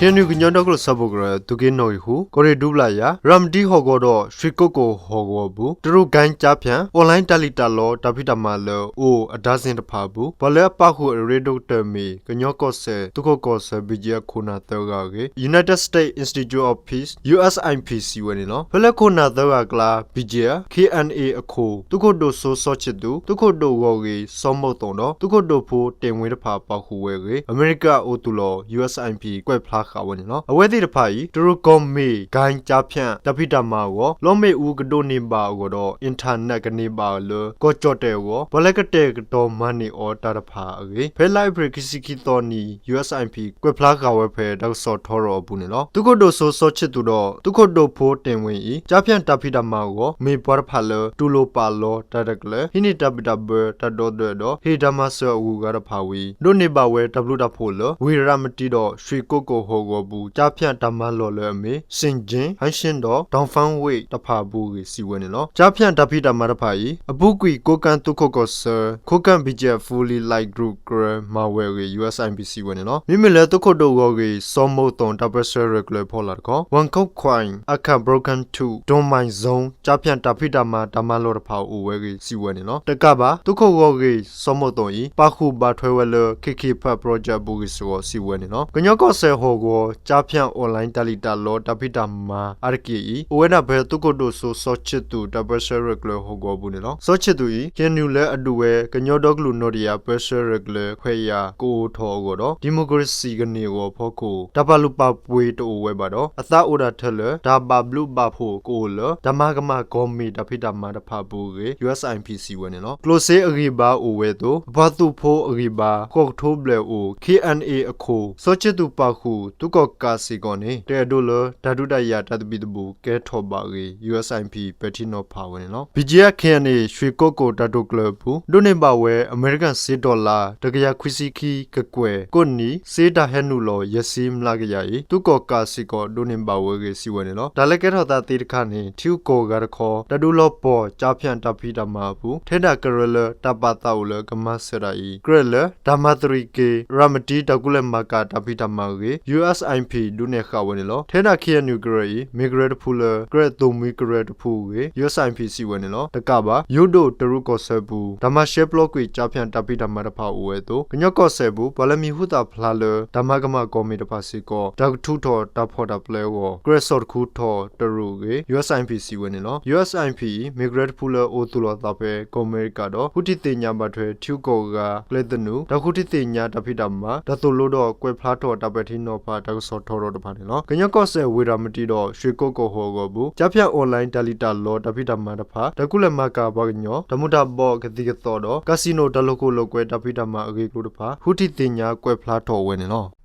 KNU ကညီဒီကလုာ်စၢဖှိၣ်ကရၢ သုးက့နီၣ်ဂံၢ်ဃု ကီၢ်ရ့ၣ်ဒူပျၢ်ယၤ ရၤမတံဟီၣ်ကဝီၤဒီး ရွှေကုက္ကိုဟီၣ်ကဝီၤအပူၤ တရူး gang ကျားဖြန့် online တၢ်လံၣ်တၢ်လီတၢ်ဖံးတၢ်မၤလၢအိၣ်အဒါသ့ၣ်တဖၣ်အပူၤ ပှၤလၢအပာ်ဃုာ်အရ့ဒိၣ်ကတၢၢ်မ့ၢ် ကညီကီၢ်စဲၣ် သုးခိးကီၢ်ဆၢ BGF ခိၣ်နၢ်သၢဂၤအဂ့ၢ် United States Institute of Peace, USIP စံးဝဲန့ၣ်လီၤ. ဖဲလၢခိၣ်နၢ်သၢဂၤအကျါ BGF, KNA အခိၣ် သုးခိၣ်ဒိၣ်စိစီၤခၠံးသူၣ်, သုးခိၣ်ဒိၣ်ဂီၢ်ဂ့ၢ်စီၤမီၣ်သိၣ်ဒီး သုးခိၣ်ဒိၣ်ဖိတ့ၣ်ဝ့တဖၣ်ပာ်ဃုာ်ဝဲအဂ့ၢ် အမဲရကၤအိၣ်သူၣ်လီၤ USIP ကွဲးဖျါဃာ်ဝဲန့ၣ်လီၤ. အဝဲသ့ၣ်တဖၣ်အံၤ တရူးကီၢ်မ့ၢ် gang ကျားဖြန့် တၢ်ဖံးတၢ်မၤအဂီၢ် လီမ့ၣ်အူကဒိးန့ၢ်ဘၣ်အဂီၢ်ဒီး internet ကန့ၢ်ဘၣ်လၢ ကီၢ်ကၠီၣ်တဲၣ်အဂီၢ် ပှၤလၢကတဲာ်ကတီၤမၤန့ၢ်အီၤတၢ်တဖၣ်အဂ့ၢ် ဖဲလါအ့ဖြ့ၣ်ခံဆံခံသီနံၤ USIP ကွဲးဖျါဃာ်ဝဲဖဲတၢ်ကစီၣ်ထီရီၤအပူၤန့ၣ်လီၤ. သုးခိၣ်ဒိၣ်စိစီၤခၠံးသူၣ်ဒီး သုးခိၣ်ဒိၣ်ဖိတ့ၣ်ဝ့အံၤ ကျားဖြန့်တၢ်ဖံးတၢ်မၤအဂီၢ် မ့ၢ်ပှၤတဖၣ်လၢ တူၢ်လိာ်ပာ်လီၤတၢ်တကျၢၤ ဟံးန့ၢ်တၢ်ဘံၣ်တၢ်ဘၢတၢ်ဒီသဒၢဒီး ဟ့ၣ်တၢ်မၤစၢၤအဂုၤအဂၤတဖၣ်ဝံၤ ဒိးန့ၢ်ဘၣ်ဝဲတၢ်ဘျုးတၢ်ဖှိၣ်လၢ ဝ့ၢ်ရၤမတံဒီး ရွှေကုက္ကိုဟီၣ်ကဝီၤအပူၤ ကျားဖြန့်တၢ်မၤလီၢ်လၢအမ့ၢ် Shingen, Hanshin ဒီး Dongfang ဝ့ၢ်တဖၣ်အပူၤအဂ့ၢ် စံးဝဲန့ၣ်လီၤ. ကျားဖြန့်တၢ်ဖံးတၢ်မၤတဖၣ်အံၤ အပူၤကွံာ် ကိးကၣ်သုးခိးကီၢ်ဆၢ Kokang BGF Fully Light Group ကရၢမၤဝဲအဂ့ၢ် USIP စံးဝဲန့ၣ်လီၤ. မ့မ့ၢ်လၢသုးခိၣ်ဒိၣ်ဂီၢ်ဂ့ၢ်စီၤမီၣ်သိၣ်တၢ်ပၢဆှၢရဲၣ်ကျဲၤဖီလာ်တခီ Wangkokwain, Akha Broken Tooth, Domain Zone ကျားဖြန့်တၢ်ဖံးတၢ်မၤတၢ်မၤလီၢ်တဖၣ်အိၣ်ဝဲအဂ့ၢ် စံးဝဲန့ၣ်လီၤ. တကးဘၣ် သုးခိၣ်ဂီၢ်ဂ့ၢ်စီၤမီၣ်သိၣ်အံၤ ပာ်ဃုာ်ဘၣ်ထွဲဝဲလၢ KK Park Project အပူၤအဂ့ၢ်စ့ၢ်ကီး စံးဝဲန့ၣ်လီၤ. ကညီကီၢ်စဲၣ်ဟီၣ်ကဝီၤ ကျားဖြန့် online တၢ်လံၣ်တၢ်လီတၢ်ဖံးတၢ်မၤအါတက့ၢ်အံၤ အိၣ်ဝဲဒၣ်ဖဲသုးခိၣ်ဒိၣ်စိစီၤခၠံးသူၣ်တၢ်ပၢဆှၢရဲၣ်ကျဲၤဟီၣ်ကဝီၤအပူၤန့ၣ်လီၤ. စီၤခၠံးသူၣ်အံၤ KNU လၢအဒုးဝဲ ကညီဒီကလုာ်နီၣ်တယၢ်ပၢဆှၢရဲၣ်ကျဲၤခွဲးယာ်ကအိၣ်ထီၣ်အဂီၢ်ဒီး ဒံၣ်မိၣ်ကရ့ၣ်စံၣ်ကန့ၢ်အဂီၢ်အဖီခိၣ် တၢ်ပာ်လုၢ်ပာ်ပှ့ၤတအိၣ်ဝဲဘၣ်ဒီး အသးအိၣ်ဒၣ်ထဲလၢ တၢ်ဘၣ်ဘျုးဘၣ်ဖှိၣ်ကအိၣ်လၢ တၢ်မၤကမၣ်ကီၢ်မ့ၢ်တၢ်ဖံးတၢ်မၤတဖၣ်အပူၤအဂ့ၢ် USIP စံးဝဲန့ၣ်လီၤ. ကျိၣ်စ့အဂံၢ်ဘါအိၣ်ဝဲအသိး အပှၤသုးဖိအဂံၢ်ဘါ ဃိးကထိဘျဲၣ်အိၣ် KNA အခိၣ် စီၤခၠံးသူၣ်ပာ်ဃုာ် သုးကီၣ်ကးစ့ၢ်ကီးန့ၣ် တအဲၣ်ဒိးလၢ တၢ်ဒုးတၢ်ယၤတၢ်သဘံၣ်သဘုၣ်ကဲထီၣ်ဘၣ်အဂ့ၢ် USIP ပဲာ်ထံနီၤဖးဝဲန့ၣ်လီၤ. BGF KNA ရွှေကုက္ကိုတၢ်တိာ်ကျဲၤအပူၤ ဒိးန့ၢ်ဘၣ်ဝဲ အမဲရကၤစ့တီၣ်လါ တကယၤခွံဆံခံကကွဲၢ် ကိးနံၣ် စ့တၢ်ဟဲနုာ်လီၤ ယဲၢ်ဆံမျးကယၤအံၤ သုးကီၣ်ကးစ့ၢ်ကီး ဒိးန့ၢ်ဘၣ်ဝဲအဂ့ၢ် စံးဝဲန့ၣ်လီၤ. တၢ်လၢကဲထီၣ်သးသ့တခါန့ၣ် ထံဂုၤကီၢ်ဂၤတခီ တၢ်ဒုးလီၤပှီၢ် ကျားဖြန့် တၢ်ဖံးတၢ်မၤအပူၤ ထဲဒၣ်ကရၢလၢ တၢ်ပာ်သးအိၣ်လၢကမၤစၢၤတၢ်အံၤ ကြၢးလၢ တၢ်မၤသရံးက့ၤ ရၤမတံတၢ်ကူၣ်လဲၤမၤကၤတၢ်ဖံးတၢ်မၤအဂ့ၢ် USIP ဒုးနဲၣ်ဃာ်ဝဲန့ၣ်လီၤ. ထဲဒၣ် KNU ကရၢအံၤ မ့ၢ်ကရၢတဖုလၢ ကြၢးသိၣ်မှံကရၢတဖုအဂ့ၢ် USIP စံးဝဲန့ၣ်လီၤ. တကးဘၣ် ယိၤဒိၣ်တရူးကီၢ်ဆၢပူၤ တၢ်မၤရှဲပျီကွံာ် ကျားဖြန့် တၢ်ဖံးတၢ်မၤတဖၣ်အိၣ်ဝဲအသိး ကညီကီၢ်စဲၣ်ပူၤ ပှၤလၢမံၤဟူသၣ်ဖျါလၢ တၢ်မၤကမၣ်ကီၢ်မ့ၢ်တဖၣ်စ့ၢ်ကီး တၢ်ကထုးထီၣ်တၢ်ဖီၣ်တၢ်ပျဲအဂီၢ် ကြၢးစိာ်တခူထီၣ်တရူးအဂ့ၢ် USIP စံးဝဲန့ၣ်လီၤ. USIP အံၤ မ့ၢ်ကရၢတဖုလၢအိၣ်သူၣ်လီၤသးဖဲကီၢ်အမဲရကၤဒီး ဃုထံၣ်သ့ၣ်ညါဘၣ်ထွဲ ထံဂုၤကီၢ်ဂၤကျဲသနူ တၢ်ဃုထံၣ်သ့ၣ်ညါတၢ်ဖံးတၢ်မၤ တၢ်သိၣ်လိဒီးကွဲးဖျါထီၣ်တၢ်ပဲာ်ထံနီၤဖး တၢ်ကစီၣ်ထီရီၤတဖၣ်န့ၣ်လီၤ. ကညီကီၢ်စဲၣ်ဝ့ၢ်ရၤမတံဒီး ရွှေကုက္ကိုဟီၣ်ကဝီၤအပူၤ ကျားဖြန့် online တၢ်လံၣ်တၢ်လီတၢ်ဖံးတၢ်မၤတဖၣ် တၢ်ကူၣ်လဲၤမၤကၤပှၤကညီ တၢ်မူၤတၢ်ဘှီးကသံၣ်ကသီဒီး casino တၢ်လိာ်ခိၣ်လိာ်ကွဲတၢ်ဖံးတၢ်မၤအဂ့ၢ်အကျိၤတဖၣ် ဃုထံၣ်သ့ၣ်ညါကွဲးဖျါထီၣ်ဝဲန့ၣ်လီၤ.